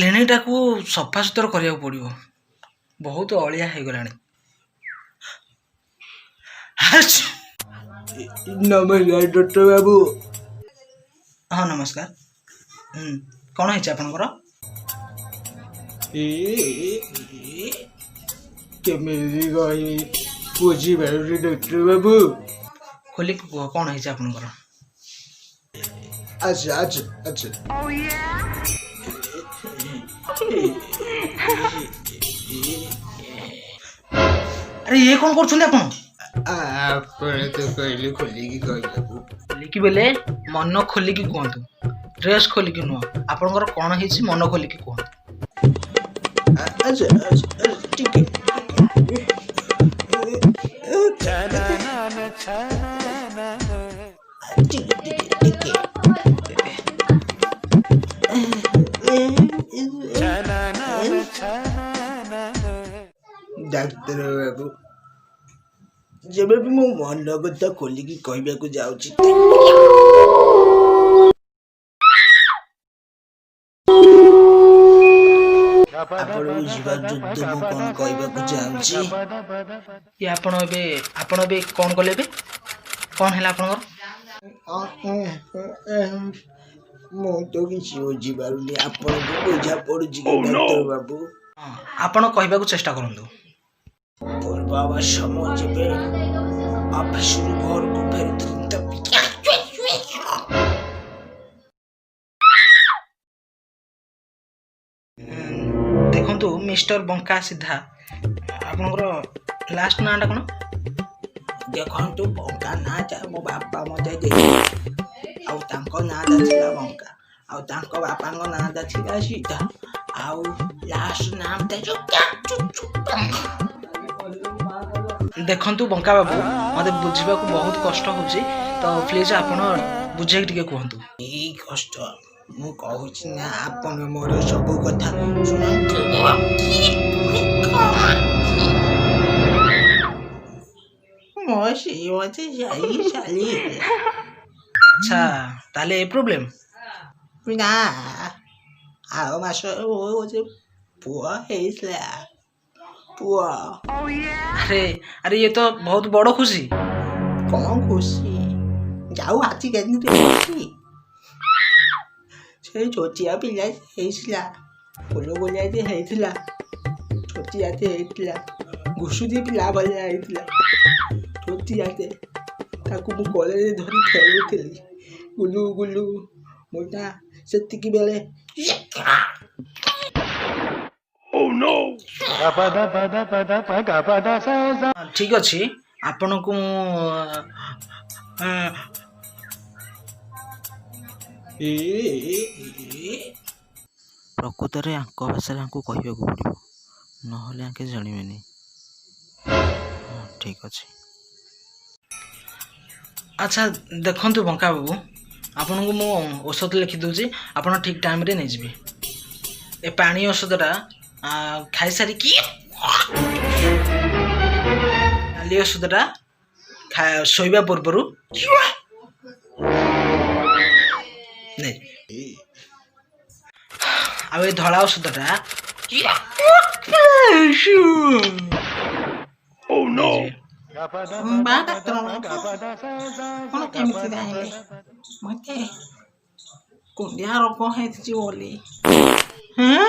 କ୍ଲିନିକଟାକୁ ସଫାସୁତୁରା କରିବାକୁ ପଡ଼ିବ, ବହୁତ ଅଳିଆ ହେଇଗଲାଣି। ନମସ୍କାର ଡକ୍ଟର ବାବୁ। ହଁ, ନମସ୍କାର। କ'ଣ ହେଇଛି ଆପଣଙ୍କର? କେମିତି କହିବି ବୁଝିପାରୁନି ଡକ୍ଟର ବାବୁ। ଖୋଲିକି କୁହ, କ'ଣ ହେଇଛି ଆପଣଙ୍କର? ଆଚ୍ଛା। ଆରେ, ଇଏ କ'ଣ କରୁଛନ୍ତି ଆପଣ? ଆପଣ ତ କହିଲେ ଖୋଲିକି କହିବାକୁ। ଖୋଲିକି ବେଲେ ମନ ଖୋଲିକି କୁହନ୍ତୁ, ଡ୍ରେସ୍ ଖୋଲିକି ନୁହଁ। ଆପଣଙ୍କର କ'ଣ ହେଇଛି, ମନ ଖୋଲିକି କୁହନ୍ତୁ। ଆଚ୍ଛା, ଟିକେ ଟିକେ ଟିକେ ଟିକେ। ଡାକ୍ତର ବାବୁ, ଯେବେ ବି ମୋ ମନ କଥା ଖୋଲିକି କହିବାକୁ ଯାଉଛି, ଆପଣ ବୁଝିପାରୁଛନ୍ତି ମୁଁ କ'ଣ କହିବାକୁ ଚାହୁଁଛି? ଇଏ ଆପଣ ଏବେ କ'ଣ କଲେ? ଏବେ କ'ଣ ହେଲା ଆପଣଙ୍କର? ମୁଁ ତ କିଛି ବୁଝିପାରୁନି, ଆପଣଙ୍କୁ ବୁଝା ପଡୁଛି କି ଡାକ୍ତର ବାବୁ? ହଁ, ଆପଣ କହିବାକୁ ଚେଷ୍ଟା କରନ୍ତୁ। ପୂର୍ବ ବର୍ଷ ମୁଁ ଯେବେ ଅଫିସରୁ ଘରକୁ ଫେରୁଥିଲି ତ ଦେଖନ୍ତୁ ମିଷ୍ଟର ବଙ୍କା ସିଧା, ଆପଣଙ୍କର ଲାଷ୍ଟ ନାଁଟା କ'ଣ? ଦେଖନ୍ତୁ, ବଙ୍କା ନାଁଟା ମୋ ବାପା ମତେ ଦେଇଥିଲେ, ଆଉ ତାଙ୍କ ନାଁଟା ଥିଲା ବଙ୍କା, ଆଉ ତାଙ୍କ ବାପାଙ୍କ ନାଁଟା ଥିଲା ସିଧା, ଆଉ ଲାଷ୍ଟ ନାମଟା ଯୋଉ। ଦେଖନ୍ତୁ ବଙ୍କା ବାବୁ, ମୋତେ ବୁଝିବାକୁ ବହୁତ କଷ୍ଟ ହେଉଛି, ତ ପ୍ଲିଜ୍ ଆପଣ ବୁଝେଇକି ଟିକେ କୁହନ୍ତୁ। ଏଇ କଷ୍ଟ ମୁଁ କହୁଛି ନା, ଆପଣ ମୋର ସବୁ କଥା ଶୁଣନ୍ତୁ। ମୋ ସ୍ତ୍ରୀ ମତେ ଯାଇ ଚାଲି ଆଚ୍ଛା, ତାହେଲେ ଏ ପ୍ରୋବ୍ଲେମ୍? ନା, ଆର ମାସ ଗୋଟେ ପୁଅ ହେଇଥିଲା, ପୁଅ। ଆରେ ଆରେ, ଇଏ ତ ବହୁତ ବଡ଼ ଖୁସି। କ'ଣ ଖୁସି ଯାଉ, ଆଜି କେମିତି ଖୁସି? ସେ ଛୋଟିଆ ପିଲା ହେଇଥିଲା, ଗୋଲ ଗୋଲିଆଟେ ହେଇଥିଲା, ଛୋଟିଆଟେ ହେଇଥିଲା, ଘୁଷୁରୀ ପିଲା ଭଳିଆ ହେଇଥିଲା, ଛୋଟିଆଟେ। ତାକୁ ମୁଁ କୋଳରେ ଧରି ଖେଳୁଥିଲି ଗୁଲୁ ଗୁଲୁ ମୁଁ ନା, ସେତିକି ବେଳେ ହଁ, ଠିକ୍ ଅଛି, ଆପଣଙ୍କୁ ମୁଁ ପ୍ରକୃତରେ ଆଙ୍କ ଭାଷାରେ ଆଙ୍କୁ କହିବାକୁ ପଡ଼ିବ, ନହେଲେ ଆଙ୍କେ ଜାଣିବେନି। ହଁ, ଠିକ୍ ଅଛି। ଆଚ୍ଛା ଦେଖନ୍ତୁ ବଙ୍କା ବାବୁ, ଆପଣଙ୍କୁ ମୁଁ ଔଷଧ ଲେଖିଦେଉଛି, ଆପଣ ଠିକ୍ ଟାଇମ୍ରେ ନେଇଯିବେ। ଏ ପାଣି ଔଷଧଟା ଖାଇସାରିକି, ନାଲି ଔଷଧଟା ଶୋଇବା ପୂର୍ବରୁ ନେଇଯିବେ, ଆଉ ଏ ଧଳା ଔଷଧଟା ନେଇଯିବେ। ବା ଡାକ୍ତର ବାବୁ, ଆପଣ କେମିତି ଜାଣିଲେ ମତେ କୁଣ୍ଡିଆ ରୋଗ ହେଇଛି ବୋଲି? ହଁ।